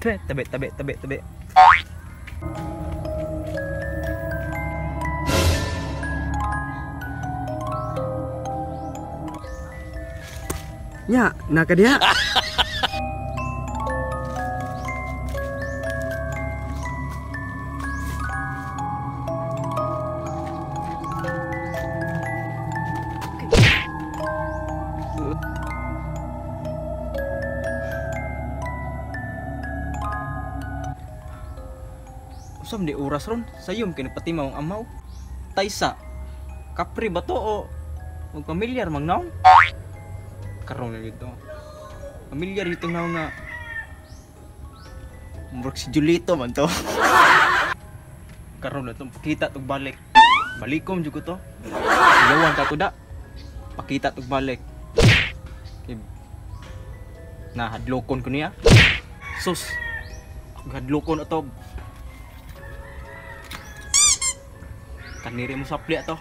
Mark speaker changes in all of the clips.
Speaker 1: Tabi, tabi, tabi, tabi.
Speaker 2: Nya, naka diha.
Speaker 1: Usam di oras ron, sayom kay nagpatimaw ang amaw. Taysa, kapri ba to o magpamilyar mang naong? Karon na dito. Pamilyar dito naong nga. Murag si Julito man to. Karon na itong pakita tog balik. Balikom jud ko to. Yawan ta to da. Pakita tog balik. Okay. Nahadlokon ko niya. Sus. Ako hadlokon ato. Kaniri mo sapli ato.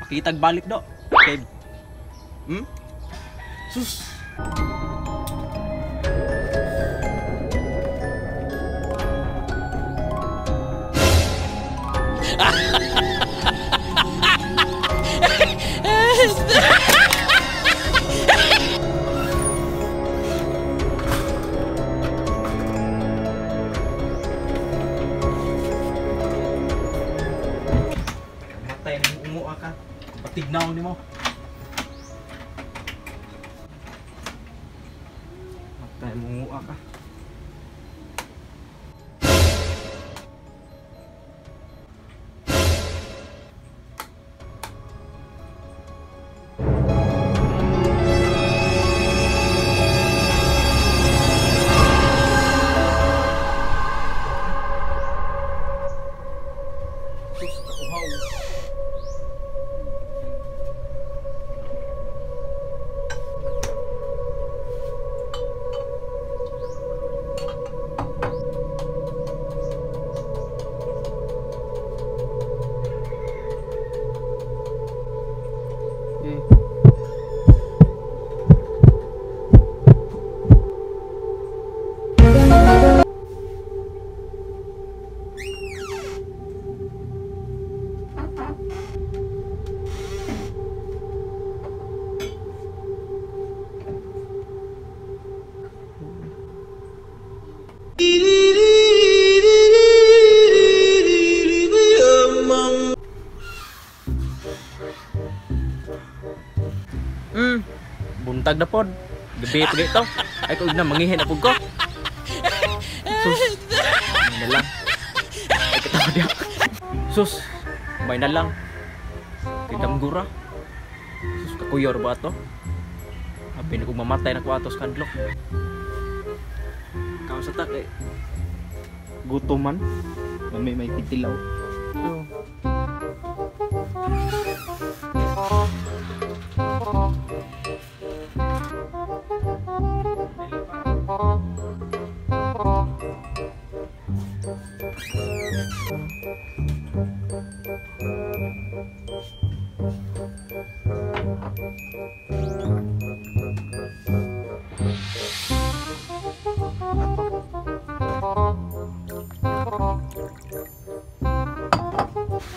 Speaker 1: Pakitag balik do. Okay. Sus. Matay na umuha ka. Patignaw ni mo. Matay mo umuha ka. Sus, kauhaw. Buntag na pod. Gabi pa dito. Ay ko na mangihin na pud ko. Sus. May na lang. Ay katawa diha. Sus. May na lang. Kay damgura. Sus, kakuyor ba ato? Abi na kong mamatay na ko ato sa kadlok. Kaon sa ta kay gutom man. Mami may titilaw. Oh.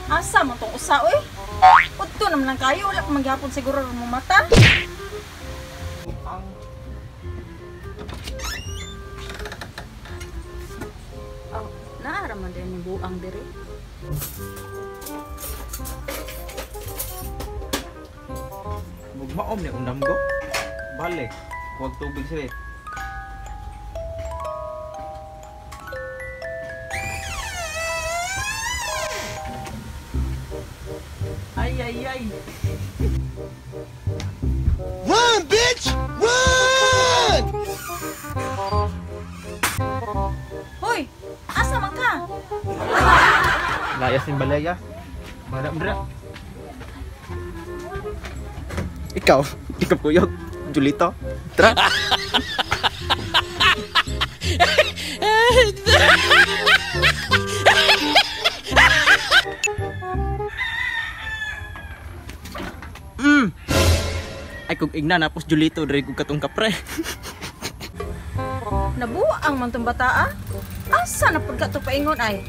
Speaker 3: Asa man tong usa oy? Udto naman lang kayo, wala pa magyapon siguro mo mata. Oh, naara man din ni buang diri.
Speaker 1: Mugmaom ni undam go. Balik, huwag tubig sila. Ay ay ay.
Speaker 4: Run, bitch! Run!
Speaker 3: Hoy, asa man ka?
Speaker 1: Layas ni balaya. Bala mo dira. Ikaw, ikaw kuyog. Julito. Tara. Ay kung igna na pos Julito diri kog katong kapre.
Speaker 3: Nabuang man tong bataa. Asa na pud ka to paingon ay?